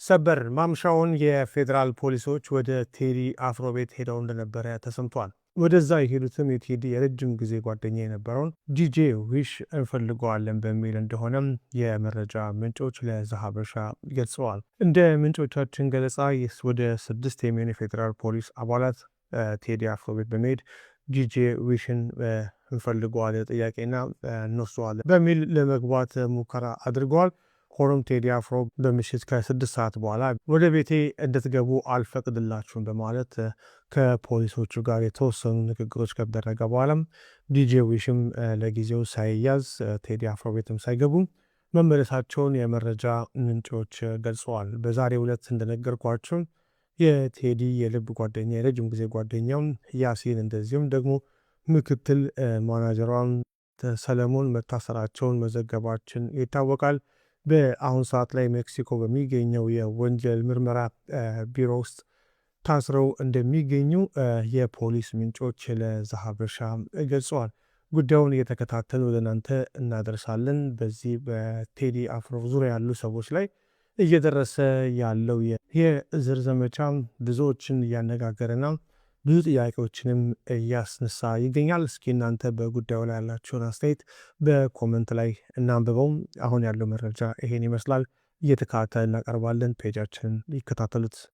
ሰበር ማምሻውን የፌዴራል ፖሊሶች ወደ ቴዲ አፍሮ ቤት ሄደው እንደነበረ ተሰምቷል። ወደዛ የሄዱትም የቴዲ የረጅም ጊዜ ጓደኛ የነበረውን ዲጄ ዊሽ እንፈልገዋለን በሚል እንደሆነም የመረጃ ምንጮች ለዘሀበሻ ገልጸዋል። እንደ ምንጮቻችን ገለጻ ወደ 6 የሚሆኑ የፌዴራል ፖሊስ አባላት ቴዲ አፍሮ ቤት በመሄድ ዲጄ ዊሽን እንፈልገዋለን ጥያቄና እንወስደዋለን በሚል ለመግባት ሙከራ አድርገዋል። ሆኖም ቴዲ አፍሮ በምሽት ከ6 ሰዓት በኋላ ወደ ቤቴ እንድትገቡ አልፈቅድላችሁም በማለት ከፖሊሶቹ ጋር የተወሰኑ ንግግሮች ከተደረገ በኋላም ዲጄ ዊሽም ለጊዜው ሳይያዝ ቴዲ አፍሮ ቤትም ሳይገቡ መመለሳቸውን የመረጃ ምንጮች ገልጸዋል። በዛሬው ዕለት እንደነገርኳቸው የቴዲ የልብ ጓደኛ፣ የረጅም ጊዜ ጓደኛው ያሲን እንደዚሁም ደግሞ ምክትል ማናጀሯን ሰለሞን መታሰራቸውን መዘገባችን ይታወቃል። በአሁን ሰዓት ላይ ሜክሲኮ በሚገኘው የወንጀል ምርመራ ቢሮ ውስጥ ታስረው እንደሚገኙ የፖሊስ ምንጮች ለዘሀበሻ ገልጸዋል። ጉዳዩን እየተከታተልን ወደ እናንተ እናደርሳለን። በዚህ በቴዲ አፍሮ ዙሪያ ያሉ ሰዎች ላይ እየደረሰ ያለው የእስር ዘመቻ ብዙዎችን እያነጋገረና ብዙ ጥያቄዎችንም እያስነሳ ይገኛል። እስኪ እናንተ በጉዳዩ ላይ ያላችሁን አስተያየት በ comment ላይ እናንብበው። አሁን ያለው መረጃ ይሄን ይመስላል። እየተከታተልን እናቀርባለን። Page ኣችንን ይከታተሉት።